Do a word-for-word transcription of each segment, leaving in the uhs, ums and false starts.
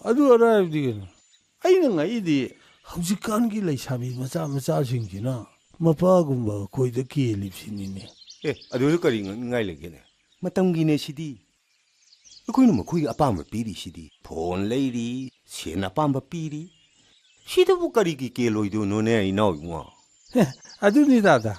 ꯑꯗꯨ ꯑꯔꯥꯏꯕꯗꯤ ꯀꯩꯅꯣ? ꯑꯩꯅ ꯉꯛꯏꯗꯤ ꯍꯧꯖꯤꯛꯀꯥꯟꯒꯤ ꯂꯩꯁꯥꯕꯤ ꯃꯆꯥ ꯃꯆꯥꯁꯤꯡꯁꯤꯅ ꯃꯄꯥꯒꯨꯝꯕ ꯑꯩꯈꯣꯏꯗ ꯀꯦꯜꯂꯤꯕꯁꯤꯅꯤꯅꯦ꯫ ꯑꯦ, ꯑꯗꯨꯁꯨ ꯀꯔꯤ ꯉꯛꯅꯤꯡꯉꯥꯏ ꯂꯩꯒꯦꯅꯦ? ꯃꯇꯝꯒꯤꯅꯦ ꯁꯤꯗꯤ꯫ ꯑꯩꯈꯣꯏꯅ ꯃꯈꯣꯏꯒꯤ ꯑꯄꯥꯝꯕ ꯄꯤꯔꯤꯁꯤꯗꯤ꯫ ꯐꯣꯟ ꯂꯩꯔꯤ, ꯁꯦꯟ ꯑꯄꯥꯝꯕ ꯄꯤꯔꯤ꯫ ꯁꯤꯗꯕꯨ ꯀꯔꯤꯒꯤ ꯀꯦꯜꯂꯣꯏꯗꯣꯏꯅꯣꯅꯦ, ꯏꯅꯥꯎ ꯏꯕꯨꯡꯉꯣ? ꯍꯦ, ꯑꯗꯨꯅꯤ ꯗꯥꯗꯥ꯫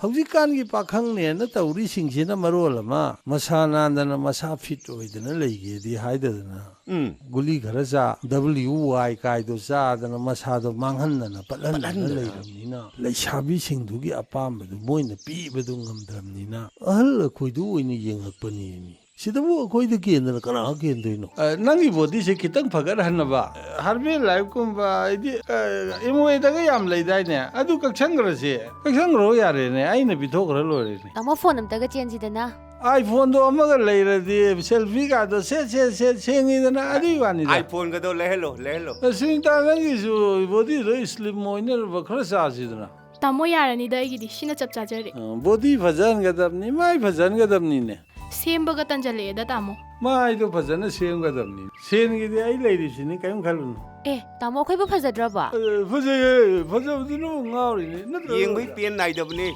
ꯍꯧꯖꯤꯛꯀꯥꯟꯒꯤ ꯄꯥꯈꯪꯅꯦꯅ ꯇꯧꯔꯤꯁꯤꯡꯁꯤꯅ ꯃꯔꯣꯜ ꯑꯃ ꯃꯁꯥ ꯅꯥꯟꯗꯅ ꯃꯁꯥ ꯐꯤꯠ ꯑꯣꯏꯗꯅ ꯂꯩꯒꯦꯗꯤ ꯍꯥꯏꯗꯗꯅ, ꯎꯝ꯫ ꯒꯨꯂꯤ ꯈꯔ ꯆꯥ, ꯗꯕ꯭ꯂꯤꯌꯨ ꯋꯥꯏ ꯀꯥꯏꯗꯣ ꯆꯥꯗꯅ ꯃꯁꯥꯗꯣ ꯃꯥꯡꯍꯟꯗꯅ ꯄꯠꯍꯟꯗꯅ ꯄꯠꯍꯟꯗꯅ꯫ ꯂꯩꯔꯕꯅꯤꯅ, ꯂꯩꯁꯥꯕꯤꯁꯤꯡꯗꯨꯒꯤ ꯑꯄꯥꯝꯕꯗꯨ ꯃꯣꯏꯅ ꯄꯤꯕꯗꯨ ꯉꯝꯗ꯭ꯔꯕꯅꯤꯅ ꯑꯍꯜ ꯑꯩꯈꯣꯏꯗꯨ ꯑꯣꯏꯅ ꯌꯦꯡꯉꯛꯄꯅꯦꯃꯤ꯫ ꯁꯤꯗꯕꯨ ꯑꯩꯈꯣꯏꯗ ꯀꯦꯟꯗꯅ ꯀꯅꯥ ꯀꯦꯟꯗꯣꯏꯅꯣ? ꯑ, ꯅꯪꯒꯤ ꯕꯣꯗꯤꯁꯦ ꯈꯤꯇꯪ ꯐꯒꯠꯍꯟꯅꯕ, ꯑ, ꯍꯔꯕꯦꯜ ꯂꯥꯏꯐꯀꯨꯝꯕ, ꯍꯥꯏꯗꯤ, ꯑ, ꯑꯦꯝ ꯋꯦꯗꯒ ꯌꯥꯝ ꯂꯩꯗꯥꯏꯅꯦ? ꯑꯗꯨ ꯀꯛꯁꯟꯈ꯭ꯔꯁꯦ꯫ ꯀꯛꯁꯟꯈ꯭ꯔꯣ ꯌꯥꯔꯦꯅꯦ, ꯑꯩꯅ ꯄꯤꯊꯣꯛꯈ꯭ꯔ ꯂꯣꯏꯔꯦꯅꯦ꯫ ꯇꯥꯃꯣ, ꯐꯣꯟ ꯑꯝꯇꯒ ꯆꯦꯟꯁꯤꯗꯅ꯫ ꯑꯥꯏꯐꯣꯟꯗꯣ ꯑꯃꯒ ꯂꯩꯔꯗꯤ ꯁꯦꯜꯐꯤꯒꯗꯣ ꯁꯦꯠ ꯁꯦꯠ ꯁꯦꯠ ꯁꯦꯡꯉꯤꯗꯅ, ꯑꯗꯨꯒꯤ ꯋꯥꯅꯤꯗ꯫ ꯑꯥꯏꯐꯣꯟꯒꯗꯣ ꯂꯩꯍꯜꯂꯣ, ꯂꯩꯍꯜꯂꯣ꯫ ꯑ, ꯁꯨꯅꯤꯇꯥ, ꯅꯪꯒꯤꯁꯨ ꯕꯣꯗꯤꯗꯣ ꯁ꯭ꯂꯤꯝ ꯑꯣꯏꯅꯕ ꯈꯔ ꯆꯥꯁꯤꯗꯅ꯫ ꯇꯥꯃꯣ, ꯌꯥꯔꯅꯤꯗ, ꯑꯩꯒꯤꯗꯤ ꯁꯤꯅ ꯆꯞ ꯆꯥꯖꯔꯦ꯫ ꯑ, ꯕꯣꯗꯤ ꯐꯖꯍꯟꯒꯗꯕꯅꯤ, ꯃꯥꯏ ꯐꯖꯍꯟꯒꯗꯕꯅꯤꯅꯦ꯫ ꯁꯦꯝꯕꯒ ꯇꯟꯖꯜꯂꯛꯑꯦꯗ, ꯇꯥꯃꯣ꯫ ꯃꯥꯏꯗꯣ ꯐꯖꯅ ꯁꯦꯝꯒꯗꯕꯅꯤ꯫ ꯁꯦꯟꯒꯤꯗꯤ ꯑꯩ ꯂꯩꯔꯤꯁꯤꯅꯤ, ꯀꯔꯤꯝ ꯈꯜꯂꯨꯅꯨ꯫ ꯑꯦ, ꯇꯥꯃꯣ, ꯑꯩꯈꯣꯏꯕꯨ ꯐꯖꯗ꯭ꯔꯕꯣ? ꯑꯦ, ꯐꯖꯩꯌꯦ, ꯐꯖꯕꯗꯨꯅ ꯉꯥꯎꯔꯤꯅꯦ, ꯅꯠꯇ꯭ꯔꯣ? ꯌꯦꯡꯕꯩ ꯄꯦꯟ ꯅꯥꯏꯗꯕꯅꯦ꯫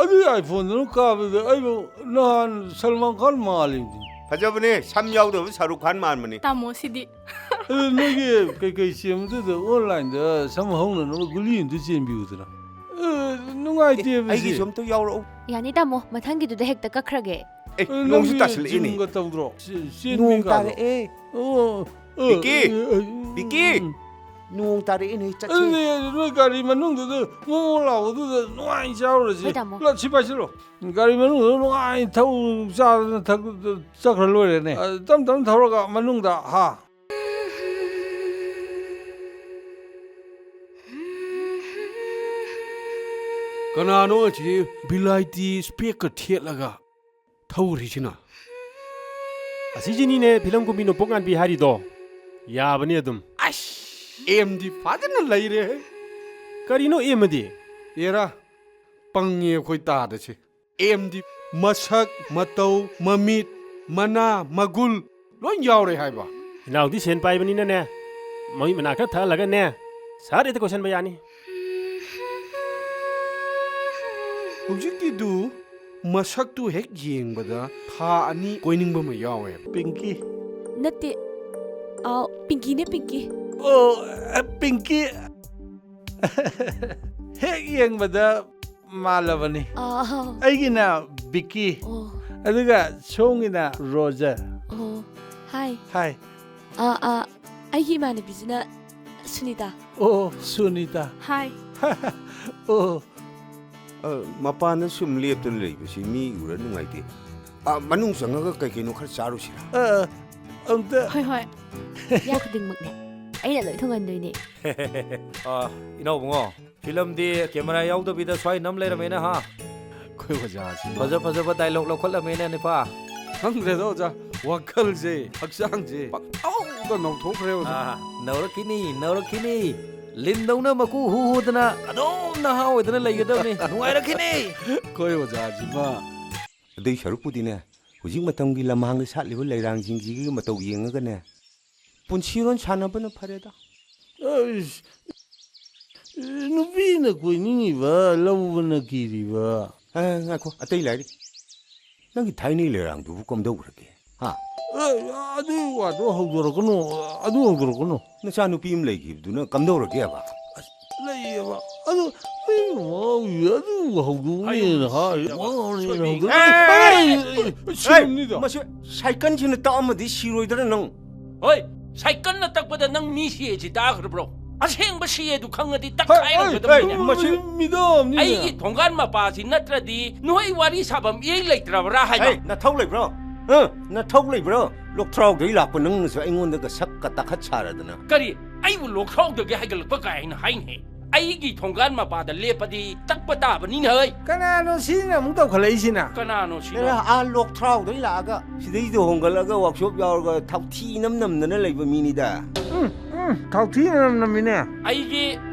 ꯑꯗꯨꯒꯤ ꯑꯥꯏꯐꯣꯟꯗꯨꯅ ꯀꯥꯞꯄꯗ ꯑꯩꯕꯨ ꯅꯍꯥꯟ ꯁꯜꯃꯥꯟ ꯈꯥꯟ ꯃꯥꯜꯂꯤꯕꯅꯤ꯫ ꯐꯖꯕꯅꯦ, ꯁꯝ ꯌꯥꯎꯗꯕ ꯁꯥꯔꯨꯛ ꯈꯥꯟ ꯃꯥꯟꯕꯅꯦ꯫ ꯇꯥꯃꯣ, ꯁꯤꯗꯤ꯫ ꯑꯗꯨ ꯅꯣꯏꯒꯤ ꯀꯩꯀꯩ ꯆꯦꯟꯕꯗꯨꯗ ꯑꯣꯟꯂꯥꯏꯟꯗ ꯁꯝ ꯍꯧꯅꯅꯕ ꯒꯨꯂꯤ ꯑꯝꯇ ꯆꯦꯟꯕꯤꯌꯨꯗꯅ꯫ ꯑ, ꯅꯨꯡꯉꯥꯏꯇꯦꯕ ꯁꯤ꯫ ꯑꯩꯒꯤꯁꯨ ꯑꯝꯇ ꯌꯥꯎꯔꯛꯎ꯫ ꯌꯥꯅꯤ ꯇꯥꯃꯣ, ꯃꯊꯪꯒꯤꯗꯨꯗ ꯍꯦꯛꯇ ꯀꯛꯈ꯭ꯔꯒꯦ꯫ ꯑꯦ, ꯑ, ꯅꯣꯡꯁꯨ ꯅꯪꯒꯤ ꯇꯥꯁꯤꯜꯂꯛꯏꯅꯦ꯫ ꯖꯤꯝꯒ ꯇꯧꯗ꯭ꯔꯣ? ꯆꯦ-, ꯆꯦꯟꯕꯤ ꯅꯣꯡ ꯀꯥꯗꯣ꯫ ꯇꯥꯔꯛꯑꯦ꯫ ꯑꯣ, ꯑ, ꯕꯤꯀꯤ! ꯑ, ꯑ, ꯕꯤꯀꯤ! ꯎꯝ꯫ ꯅꯣꯡ ꯇꯥꯔꯛꯑꯦꯅꯦ, ꯆꯠꯁꯤ꯫ ꯑꯗꯨꯅꯦ, ꯅꯣꯏ ꯒꯥꯔꯤ ꯃꯅꯨꯡꯗꯨꯗ ꯃꯣꯃꯣ ꯂꯥꯎꯕꯗꯨꯗ ꯅꯨꯡꯉꯥꯏ ꯆꯥꯔꯨꯔꯁꯤ꯫ ꯍꯣꯏ, ꯇꯥꯃꯣ꯫ ꯂꯥ, ꯁꯤ ꯄꯥꯏꯁꯤꯜꯂꯣ꯫ ꯒꯥꯔꯤ ꯃꯅꯨꯡꯗ ꯅꯨꯡꯉꯥꯏ ꯊꯧ ꯆꯥꯗꯅ ꯊꯛ-, ꯆꯠꯈ꯭ꯔ ꯂꯣꯏꯔꯦꯅꯦ꯫ ꯑ, ꯇꯞ ꯇꯞꯅ ꯊꯧꯔꯒ ꯃꯅꯨꯡꯗ, ꯍꯥ꯫ ꯀꯅꯥꯅꯣ ꯑꯁꯤ ꯕꯤꯂꯥꯏꯇꯤ ꯏꯁꯄꯦꯛꯀ ꯊꯦꯠꯂꯒ ꯊꯧꯔꯤꯁꯤꯅ? ꯑꯁꯤꯁꯤꯅꯤꯅꯦ ꯐꯤꯂꯝ ꯀꯨꯝꯕꯤ ꯅꯣꯡꯄꯣꯛ ꯉꯥꯟꯕꯤ ꯍꯥꯏꯔꯤꯗꯣ꯫ ꯌꯥꯕꯅꯤ ꯑꯗꯨꯝ꯫ ꯑꯁ, ꯑꯦꯝꯗꯤ ꯐꯖꯅ ꯂꯩꯔꯦꯍꯦ꯫ ꯀꯔꯤꯅꯣ ꯑꯦꯝ ꯑꯗꯤ? ꯑꯦꯔꯥ, ꯄꯪꯉꯦ ꯑꯩꯈꯣꯏ ꯇꯥꯗꯁꯦ꯫ ꯑꯦꯝꯗꯤ ꯃꯁꯛ, ꯃꯇꯧ, ꯃꯃꯤꯠ, ꯃꯅꯥ, ꯃꯒꯨꯜ ꯂꯣꯏ ꯌꯥꯎꯔꯦ ꯍꯥꯏꯕ꯫ ꯏꯅꯥꯎꯗꯤ ꯁꯦꯟ ꯄꯥꯏꯕꯅꯤꯅꯅꯦ, ꯃꯃꯤꯠ ꯃꯅꯥ ꯈꯔ ꯊꯛꯍꯜꯂꯒꯅꯦ, ꯁꯠ ꯍꯦꯛꯇ ꯀꯣꯏꯁꯟꯕ ꯌꯥꯅꯤ꯫ ꯍꯧꯖꯤꯛꯀꯤꯗꯨ ꯃꯁꯛꯇꯨ ꯍꯦꯛ ꯌꯦꯡꯕꯗ ꯊꯥ ꯑꯅꯤ ꯀꯣꯏꯅꯤꯡꯕ ꯑꯃ ꯌꯥꯎꯋꯦ꯫ ꯄꯤꯡꯀꯤ꯫ ꯅꯠꯇꯦ꯫ ꯑꯥꯎ, ꯄꯤꯡꯀꯤꯅꯦ, ꯄꯤꯡꯀꯤ꯫ ꯑꯣ, ꯄꯤꯡꯀꯤ꯫ ꯍꯦꯛ ꯌꯦꯡꯕꯗ ꯃꯥꯜꯂꯕꯅꯤ꯫ ꯑꯥꯎ꯫ ꯑꯩꯒꯤꯅ ꯕꯤꯀꯤ꯫ ꯑꯣ꯫ ꯑꯗꯨꯒ ꯁꯣꯝꯒꯤꯅ ꯔꯣꯖꯔ꯫ ꯑꯣ, ꯍꯥꯏ꯫ ꯍꯥꯏ꯫ ꯑꯥ, ꯑꯥ, ꯑꯩꯒꯤ ꯏꯃꯥꯟꯅꯕꯤꯁꯤꯅ ꯁꯨꯅꯤꯇꯥ꯫ ꯑꯣ, ꯁꯨꯅꯤꯇꯥ꯫ ꯍꯥꯏ꯫ ꯑꯣ꯫ ꯑ, ꯃꯄꯥꯟꯗ ꯁꯨꯝ ꯂꯦꯞꯇꯨꯅ ꯂꯩꯕꯁꯤ ꯃꯤ ꯎꯔ ꯅꯨꯡꯉꯥꯏꯇꯦ꯫ ꯑ, ꯃꯅꯨꯡ ꯆꯪꯉꯒ ꯀꯩ ꯀꯩꯅꯣ ꯈꯔ ꯆꯥꯔꯨꯁꯤꯔꯥ? ꯑ, ꯑꯝꯇ ꯍꯣꯏ, ꯍꯣꯏ꯫ ꯌꯥ ꯈꯨꯗꯤꯡꯃꯛꯅꯦ꯫ ꯑꯩꯅ ꯂꯣꯏ ꯊꯣꯡꯍꯟꯗꯣꯏꯅꯦ꯫ ꯑ, ꯏꯅꯥꯎꯕꯨꯡꯉꯣ, ꯐꯤꯂꯝꯗꯤ ꯀꯦꯃꯦꯔꯥ ꯌꯥꯎꯗꯕꯤꯗ ꯁ꯭ꯋꯥꯏ ꯅꯝ ꯂꯩꯔꯝꯃꯦꯅꯦ, ꯍꯥ? ꯑꯩꯈꯣꯏ ꯑꯣꯖꯥꯁꯤ ꯐꯖ ꯐꯖꯕ ꯗꯥꯏꯂꯣꯛ ꯂꯧꯈꯠꯂꯝꯃꯦꯅꯦ, ꯅꯤꯄꯥ꯫ ꯈꯪꯗ꯭ꯔꯦꯗ ꯑꯣꯖꯥ, ꯋꯥꯈꯜꯁꯦ, ꯍꯛꯆꯥꯡꯁꯦ ꯄꯪꯅꯧꯗ ꯅꯧꯊꯣꯛꯈ꯭ꯔꯦ ꯑꯣꯖꯥ꯫ ꯑꯥ, ꯅꯧꯔꯛꯈꯤꯅꯤ, ꯅꯧꯔꯛꯈꯤꯅꯤ꯫ ꯂꯤꯟꯗꯧꯅ ꯃꯀꯨ ꯍꯨ ꯍꯨꯗꯅ ꯑꯗꯨꯝ ꯅꯍꯥ ꯑꯣꯏꯗꯅ ꯂꯩꯒꯗꯕꯅꯤ꯫ ꯅꯨꯡꯉꯥꯏꯔꯛꯈꯤꯅꯤ꯫ ꯑꯩꯈꯣꯏ ꯑꯣꯖꯥꯁꯤꯃ꯫ ꯑꯗꯨꯏ ꯁꯔꯨꯛꯄꯨꯗꯤꯅꯦ, ꯍꯧꯖꯤꯛ ꯃꯇꯝꯒꯤ ꯂꯝꯍꯥꯡꯗ ꯁꯥꯠꯂꯤꯕ ꯂꯩꯔꯥꯡꯁꯤꯡꯁꯤꯒꯤ ꯃꯇꯧ ꯌꯦꯡꯉꯒꯅꯦ, ꯄꯨꯟꯁꯤꯔꯣꯟ ꯁꯥꯟꯅꯕꯅ ꯐꯔꯦꯗ꯫ ꯑꯩꯁ, ꯅꯨꯄꯤꯅ ꯀꯣꯏꯅꯤꯡꯉꯤꯕ, ꯂꯧꯕꯅ ꯀꯤꯔꯤꯕ꯫ ꯑ, ꯉꯥꯏꯈꯣ, ꯑꯇꯩ ꯂꯥꯏꯔꯤ꯫ ꯅꯪꯒꯤ ꯊꯥꯏꯅꯒꯤ ꯂꯩꯔꯥꯡꯗꯨꯕꯨ ꯀꯝꯗꯧꯈ꯭ꯔꯒꯦ? ꯍꯥ? ꯑꯦ, ꯑꯗꯨꯒꯤ ꯋꯥꯗꯣ ꯍꯧꯗꯣꯔꯛꯀꯅꯨ, ꯑꯗꯨ ꯍꯧꯗꯣꯔꯛꯀꯅꯨ꯫ ꯅꯆꯥꯅꯨꯄꯤ ꯑꯃ ꯂꯩꯈꯤꯕꯗꯨꯅ ꯀꯝꯗꯧꯔꯒꯦꯕ? ꯑꯁ, ꯂꯩꯌꯦꯕ꯫ ꯑꯗꯨ ꯃꯤ ꯉꯥꯎꯔꯤ, ꯑꯗꯨ ꯍꯧꯗꯣꯛꯅꯦꯅ ꯍꯥꯏ, ꯉꯥꯎꯔꯤꯅ ꯍꯧꯗꯣꯛꯅꯦ꯫ ꯑꯦ! ꯑꯦ! ꯁꯤꯔꯝꯅꯤꯗ꯫ ꯃꯁꯤ ꯁꯥꯏꯀꯜꯁꯤꯅ ꯇꯛꯑꯝꯃꯗꯤ ꯁꯤꯔꯣꯏꯗ꯭ꯔꯥ ꯅꯪ? ꯍꯣꯏ, ꯁꯥꯏꯀꯜꯅ ꯇꯛꯄꯗ ꯅꯪ ꯃꯤ ꯁꯤꯌꯦꯁꯤ ꯇꯥꯈ꯭ꯔꯕ꯭ꯔꯣ? ꯑꯁꯦꯡꯕ ꯁꯤꯌꯦꯗꯨ ꯈꯪꯉꯗꯤ ꯇꯛꯈꯥꯏꯔꯝꯒꯗꯕꯅꯤꯅꯦ꯫ ꯍꯣꯏ, ꯃꯁꯤ ꯃꯤꯗꯣꯝꯅꯤꯅꯦ꯫ ꯑꯩꯒꯤ ꯊꯣꯡꯒꯥꯟ ꯃꯄꯥꯁꯤ ꯅꯠꯇ꯭ꯔꯗꯤ ꯅꯣꯏ ꯋꯥꯔꯤ ꯁꯥꯐꯝ ꯏꯔꯩ ꯂꯩꯇ꯭ꯔꯕ꯭ꯔꯥ ꯍꯥꯏꯕ? ꯍꯦ, ꯅꯊꯧ ꯂꯩꯕ꯭ꯔꯣ? ꯍ? ꯅꯊꯧ ꯂꯩꯕ꯭ꯔꯣ? ꯂꯣꯛꯊ꯭ꯔꯥꯎꯗꯒꯤ ꯂꯥꯛꯄ ꯅꯪꯅꯁꯨ ꯑꯩꯉꯣꯟꯗꯒ ꯁꯛꯀ ꯇꯥꯈꯠ ꯁꯥꯔꯗꯅ꯫ ꯀꯔꯤ? ꯑꯩꯕꯨ ꯂꯣꯛꯊ꯭ꯔꯥꯎꯗꯒꯤ ꯍꯥꯏꯒꯠꯂꯛꯄ ꯀꯥꯏꯅ ꯍꯥꯏꯅꯦ? ꯑꯩꯒꯤ ꯊꯣꯡꯒꯥꯟ ꯃꯄꯥꯗ ꯂꯦꯞꯄꯗꯤ ꯇꯛꯄ ꯇꯥꯕꯅꯤꯅꯦ, ꯍꯩ! ꯀꯅꯥꯅꯣ ꯁꯤꯅ ꯑꯃꯨꯛ ꯇꯧꯈꯠꯂꯛꯏꯁꯤꯅ? ꯀꯅꯥꯅꯣ ꯁꯤꯅ? ꯑꯦꯔꯥ, ꯑꯥ ꯂꯣꯛꯊ꯭ꯔꯥꯎꯗꯩ ꯂꯥꯛꯑꯒ ꯁꯤꯗꯩꯗ ꯍꯣꯡꯒꯠꯂꯒ ꯋꯥꯛꯁꯣꯞ ꯌꯥꯎꯔꯒ ꯊꯥꯎꯊꯤ ꯏꯅꯝ ꯅꯝꯗꯅ ꯂꯩꯕ ꯃꯤꯅꯤꯗ꯫ ꯎꯝ, ꯎꯝ, ꯊꯥꯎꯊꯤ ꯏꯅꯝ ꯅꯝꯃꯤꯅꯦ꯫ ꯑꯩꯒꯤ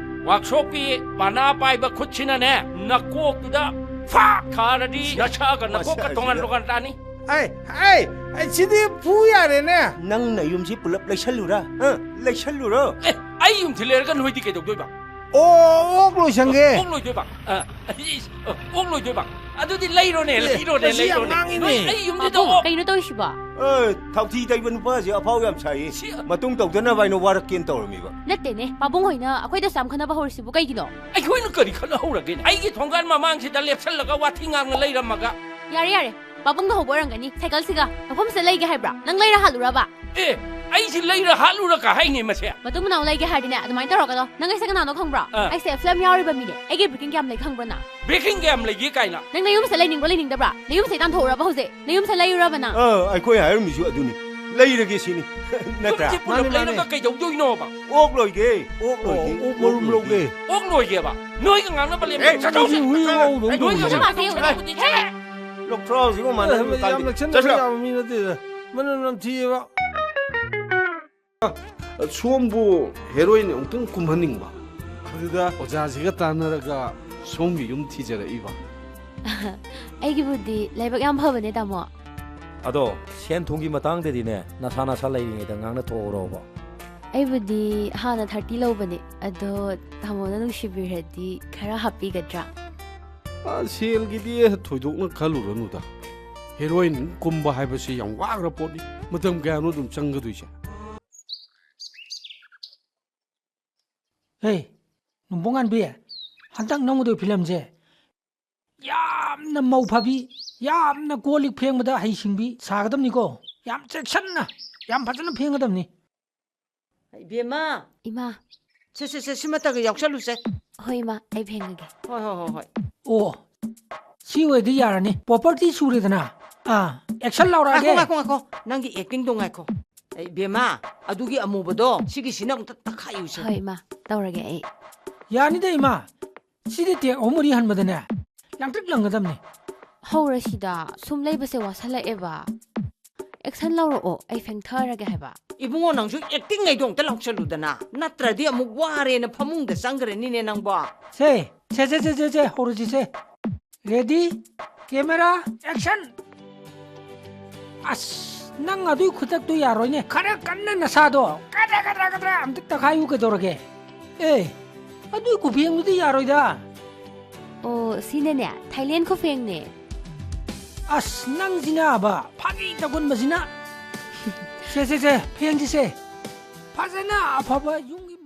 ꯋꯥꯛꯁꯣꯞꯀꯤ ꯄꯥꯅꯥ ꯄꯥꯏꯕ ꯈꯨꯠꯁꯤꯅꯅꯦ, ꯅꯀꯣꯛꯇꯨꯗ ꯐꯥꯛ ꯊꯥꯔꯗꯤ ꯅꯁꯥꯒ ꯅꯀꯣꯛꯀ ꯃꯁꯥꯁꯤꯗ꯫ ꯇꯣꯉꯥꯟ ꯇꯣꯉꯥꯟ ꯇꯥꯅꯤ꯫ ꯑꯩ, ꯑꯩ, ꯑꯩ, ꯁꯤꯗꯤ ꯐꯨ ꯌꯥꯔꯦꯅꯦ꯫ ꯅꯪ ꯅꯌꯨꯝꯁꯤ ꯄꯨꯂꯞ ꯂꯩꯁꯜꯂꯨꯔꯥ? ꯑ, ꯂꯩꯁꯜꯂꯨꯔꯣ꯫ ꯑꯦ, ꯑꯩ ꯌꯨꯝꯁꯤ ꯂꯩꯔꯒ ꯅꯣꯏꯗꯤ ꯀꯩꯗꯧꯗꯣꯏꯕ? ꯑꯣ, ꯑꯣꯛ ꯂꯣꯏꯁꯟꯒꯦ꯫ ꯑꯣꯛ ꯂꯣꯏꯗꯣꯏꯕ? ꯑ, ꯏꯁ, ꯑ, ꯑꯣꯛ ꯂꯣꯏꯗꯣꯏꯕ? ꯑꯗꯨꯗꯤ ꯂꯩꯔꯣꯅꯦ, ꯑꯦ, ꯂꯩꯔꯣꯅꯦ, ꯃꯁꯤ ꯌꯥꯝ ꯂꯩꯔꯣꯅꯦ꯫ ꯉꯥꯡꯉꯤꯅꯦ꯫ ꯅꯣꯏ ꯑꯩ ꯌꯨꯝꯁꯤꯗ ꯄꯥꯕꯨꯡ, ꯑꯣꯛ ꯀꯩꯅꯣ ꯇꯧꯔꯤꯁꯤꯕꯣ? ꯑꯦ, ꯊꯥꯎꯊꯤ ꯇꯩꯕ ꯅꯨꯄꯥꯁꯦ ꯑꯐꯥꯎ ꯌꯥꯝ ꯁꯥꯏꯌꯦ꯫ ꯁꯤ ꯃꯇꯨꯡ ꯇꯧꯗꯅꯕ ꯑꯩꯅ ꯋꯥꯔꯛꯀꯦꯅ ꯇꯧꯔꯝꯃꯤꯕ꯫ ꯅꯠꯇꯦꯅꯦ, ꯄꯥꯕꯨꯡ ꯍꯣꯏꯅ ꯑꯩꯈꯣꯏꯗ ꯁꯨꯌꯥꯝ ꯈꯟꯅꯕ ꯍꯧꯔꯤꯁꯤꯕꯨ ꯀꯩꯒꯤꯅꯣ? ꯑꯩꯈꯣꯏꯅ ꯀꯔꯤ ꯈꯠꯅꯍꯧꯔꯒꯦꯅꯦ? ꯑꯩꯒꯤ ꯊꯣꯡꯒꯥꯟ ꯃꯃꯥꯡꯁꯤꯗ ꯂꯦꯞꯁꯜꯂꯒ ꯋꯥꯊꯤ ꯉꯥꯡꯅ ꯂꯩꯔꯝꯃꯒ꯫ ꯌꯥꯔꯦ, ꯌꯥꯔꯦ꯫ ꯄꯥꯕꯨꯡꯅ ꯍꯧꯕ ꯑꯣꯏꯔꯝꯒꯅꯤ꯫ ꯁꯥꯏꯀꯜꯁꯤꯒ ꯃꯐꯝꯁꯤꯗ ꯂꯩꯒꯦ ꯍꯥꯏꯕ꯭ꯔꯥ? ꯅꯪ ꯂꯩꯔ ꯍꯥꯠꯂꯨꯔꯕ? ꯑꯦ, ꯑꯩꯁꯤ ꯂꯩꯔ ꯍꯥꯠꯂꯨꯔ ꯀꯥ ꯍꯥꯏꯅꯦ ꯃꯁꯦ꯫ ꯃꯇꯨꯡ ꯃꯅꯥꯎ ꯂꯩꯒꯦ ꯍꯥꯏꯔꯗꯤꯅꯦ, ꯑꯗꯨꯃꯥꯏꯅ ꯇꯧꯔꯛꯀꯅꯣ꯫ ꯅꯪ ꯑꯩꯁꯦ ꯀꯅꯥꯅꯣ ꯈꯪꯕ꯭ꯔꯥ? ꯑꯥ꯫ ꯑꯩꯁꯦ ꯐꯤꯂꯝ ꯌꯥꯎꯔꯤꯕ ꯃꯤꯅꯦ꯫ ꯑꯩꯒꯤ ꯕ꯭ꯔꯦꯀꯤꯡ ꯀꯌꯥꯝ ꯂꯩ ꯈꯪꯕ꯭ꯔꯥ ꯅꯪ? ꯕ꯭ꯔꯦꯀꯤꯡ ꯀꯌꯥꯝ ꯂꯩꯒꯦ ꯀꯥꯏꯅ? ꯅꯪ ꯅꯌꯨꯝꯁꯦ ꯂꯩꯅꯤꯡꯕ꯭ꯔꯥ ꯂꯩꯅꯤꯡꯗꯕ꯭ꯔꯥ? ꯅꯌꯨꯝꯁꯦ ꯇꯥꯟꯊꯣꯛꯎꯔꯕ ꯍꯧꯖꯤꯛ? ꯅꯌꯨꯝꯁꯦ ꯂꯩꯔꯨꯔꯕ ꯅꯪ? ꯑꯥ, ꯑꯩꯈꯣꯏ ꯍꯥꯏꯔꯝꯃꯤꯁꯨ ꯑꯗꯨꯅꯤ꯫ ꯂꯩꯔꯒꯦ ꯁꯤꯅꯤ꯫ ꯅꯠꯇ꯭ꯔꯥ? ꯌꯨꯝꯁꯦ ꯄꯨꯂꯞ ꯃꯥꯅꯦ, ꯃꯥꯅꯦ꯫ ꯂꯩꯔꯒ ꯀꯩꯗꯧꯗꯣꯏꯅꯣꯕ? ꯑꯣꯛ ꯂꯣꯏꯒꯦ, ꯑꯣꯛ ꯑꯣ, ꯂꯣꯏꯒꯦ, ꯑꯣꯛ ꯃꯔꯨꯝ ꯂꯣꯏꯒꯦ꯫ ꯑꯣꯛ ꯂꯣꯏꯒꯦꯕ? ꯅꯣꯏꯒ ꯉꯥꯡꯅꯕ ꯂꯦꯝꯗꯦ꯫ ꯑꯦ, ꯆꯠꯊꯣꯛꯁꯤ꯫ ꯍꯨꯏ ꯉꯧꯗꯧ ꯅꯣꯏꯒ ꯇꯧꯔꯤꯁꯦ꯫ ꯉꯥꯡꯅꯕ ꯂꯦꯝꯗꯦ꯫ ꯂꯧꯊ꯭ꯔꯥꯎꯁꯤꯒ ꯃꯥꯟꯅꯕ ꯑꯦ, ꯇꯥꯡꯗꯦ꯫ ꯌꯥꯝ ꯅꯛꯁꯟꯅꯕ ꯆꯠꯂꯣ꯫ ꯌꯥꯕ ꯃꯤ ꯅꯠꯇꯦꯗ꯫ ꯃꯅꯝ ꯅꯝꯊꯤꯑꯕ꯫ ꯁꯣꯝꯕꯨ ꯍꯦꯔꯣꯏꯟ ꯑꯃꯨꯛꯇꯪ ꯀꯨꯝꯍꯟꯅꯤꯡꯕ꯫ ꯑꯗꯨꯗ ꯑꯣꯖꯥꯁꯤꯒ ꯇꯥꯟꯅꯔꯒ ꯁꯣꯝꯒꯤ ꯌꯨꯝ ꯊꯤꯖꯔꯛꯏꯕ꯫ ꯑꯩꯒꯤꯕꯨꯗꯤ ꯂꯥꯏꯕꯛ ꯌꯥꯝ ꯐꯕꯅꯦ, ꯇꯥꯃꯣ꯫ ꯑꯗꯣ ꯁꯦꯟ ꯊꯨꯝꯒꯤ ꯃꯇꯥꯡꯗꯗꯤꯅꯦ, ꯅꯁꯥ ꯅꯁꯥ ꯂꯩꯔꯤꯉꯩꯗ ꯉꯥꯡꯅꯊꯣꯛꯍꯧꯔꯣꯕ꯫ ꯑꯩꯕꯨꯗꯤ ꯍꯥꯟꯅ ꯊꯥꯔꯇꯤ ꯂꯧꯕꯅꯦ, ꯑꯗꯣ ꯇꯥꯃꯣꯅ ꯅꯨꯡꯁꯤꯕꯤꯔꯗꯤ ꯈꯔ ꯍꯥꯞꯄꯤꯒꯗ꯭ꯔꯥ? ꯑ, ꯁꯦꯜꯒꯤꯗꯤ ꯊꯣꯏꯗꯣꯛꯅ ꯈꯜꯂꯨꯔꯅꯨꯗ꯫ ꯍꯦꯔꯣꯏꯟ ꯀꯨꯝꯕ ꯍꯥꯏꯕꯁꯤ ꯌꯥꯝ ꯋꯥꯈ꯭ꯔ ꯄꯣꯠꯅꯤ꯫ ꯃꯇꯝ ꯀꯌꯥꯅꯣ ꯑꯗꯨꯝ ꯆꯪꯒꯗꯣꯏꯁꯦ? ꯍꯦ, ꯅꯣꯡꯄꯣꯛꯉꯥꯟꯕꯤ, ꯍꯟꯗꯛ ꯅꯝꯒꯗꯣꯏ ꯐꯤꯂꯝꯁꯦ ꯌꯥꯝꯅ ꯃꯧ ꯐꯕꯤ, ꯌꯥꯝꯅ ꯀꯣꯜ ꯂꯤꯛ ꯐꯦꯡꯕꯗ ꯍꯩꯁꯤꯡꯕꯤ ꯁꯥꯒꯗꯕꯅꯤꯀꯣ꯫ ꯌꯥꯝ ꯆꯦꯛꯁꯟꯅ, ꯌꯥꯝ ꯐꯖꯅ ꯐꯦꯡꯒꯗꯕꯅꯤ꯫ ꯏꯕꯦꯝꯃ꯫ ꯏꯃꯥ꯫ ꯁꯦ, ꯁꯦ, ꯁꯦ, ꯁꯤꯃꯇꯒ ꯌꯥꯎꯁꯜꯂꯨꯁꯦ꯫ ꯍꯣꯏ, ꯏꯃꯥ, ꯑꯩ ꯐꯦꯡꯉꯒꯦ꯫ ꯍꯣꯏ, ꯍꯣꯏ, ꯍꯣꯏ, ꯍꯣꯏ꯫ ꯑꯣ, ꯁꯤ ꯑꯣꯏꯔꯗꯤ ꯌꯥꯔꯅꯤ꯫ ꯄ꯭ꯔꯣꯄꯔꯇꯤ ꯁꯨꯔꯦꯗꯅ꯫ ꯑꯥ, ꯑꯦꯛꯁꯟ ꯂꯥꯎꯔꯛꯑꯒꯦ꯫ ꯉꯥꯏꯈꯣ, ꯉꯥꯏꯈꯣ, ꯉꯥꯏꯈꯣ꯫ ꯅꯪꯒꯤ ꯑꯦꯛꯇꯤꯡꯗꯣ ꯉꯥꯏꯈꯣ꯫ ꯑꯦ, ꯏꯕꯦꯝꯃ, ꯑꯗꯨꯒꯤ ꯑꯃꯨꯕꯗꯣ ꯁꯤꯒꯤꯁꯤꯅ ꯑꯃꯨꯛꯇ ꯇꯛꯈꯥꯏꯌꯨꯁꯦ꯫ ꯍꯣꯏ, ꯏꯃꯥ, ꯇꯧꯔꯒꯦ ꯑꯩ꯫ ꯌꯥꯅꯤꯗ, ꯏꯃꯥ꯫ ꯁꯤꯗꯤ ꯇꯦꯛ ꯑꯍꯨꯝ ꯃꯔꯤ ꯍꯟꯕꯗꯅꯦ, ꯂꯪꯇ꯭ꯔꯤꯛ ꯂꯪꯒꯗꯕꯅꯤ꯫ ꯍꯧꯔꯁꯤꯗ, ꯁꯨꯝ ꯂꯩꯕꯁꯦ ꯋꯥꯁꯜꯂꯛꯑꯦꯕ꯫ ꯑꯦꯛꯁꯟ ꯂꯧꯔꯛꯑꯣ, ꯑꯩ ꯐꯦꯡꯊꯔꯒꯦ ꯍꯥꯏꯕ꯫ ꯏꯕꯨꯡꯉꯣ, ꯅꯪꯁꯨ ꯑꯦꯛꯇꯤꯡꯉꯩꯗꯣ ꯑꯝꯇ ꯂꯥꯎꯁꯜꯂꯨꯗꯅ, ꯅꯠꯇ꯭ꯔꯗꯤ ꯑꯃꯨꯛ ꯋꯥꯔꯦꯅ ꯐꯃꯨꯡꯗ ꯆꯪꯈ꯭ꯔꯅꯤꯅꯦ ꯅꯪꯕꯣ꯫ ꯁꯦ, ꯁꯦ, ꯁꯦ, ꯍꯧꯔꯁꯤꯁꯦ꯫ Ready, camera, action! ꯑꯁ, ꯅꯪ ꯑꯗꯨꯏ ꯈꯨꯇꯛꯇꯨ ꯌꯥꯔꯣꯏꯅꯦ꯫ ꯈꯔ ꯀꯟꯅ ꯅꯁꯥꯗꯣ ꯀꯗ꯭ꯔ ꯀꯗ꯭ꯔ ꯀꯗ꯭ꯔ ꯑꯝꯇ ꯇꯛꯈꯥꯏꯌꯨ ꯀꯩꯗꯧꯔꯒꯦ? ꯑꯦ, ꯑꯗꯨꯏ ꯈꯨꯐꯦꯡꯗꯨꯗꯤ ꯌꯥꯔꯣꯏꯗ꯫ ꯑꯣ, ꯁꯤꯅꯅꯦ ꯊꯥꯏꯂꯦꯟ ꯈꯨꯐꯦꯡꯅꯦ꯫ ꯑꯁ, ꯅꯪꯁꯤꯅꯕ ꯐꯥꯒꯤ ꯇꯧꯒꯟꯕꯁꯤꯅ꯫ ꯁꯦ, ꯁꯦ, ꯁꯦ, ꯐꯦꯡꯁꯤ ꯁꯦ꯫ ꯐꯖꯅ ꯑꯐꯕ ꯌꯨꯝꯒꯤ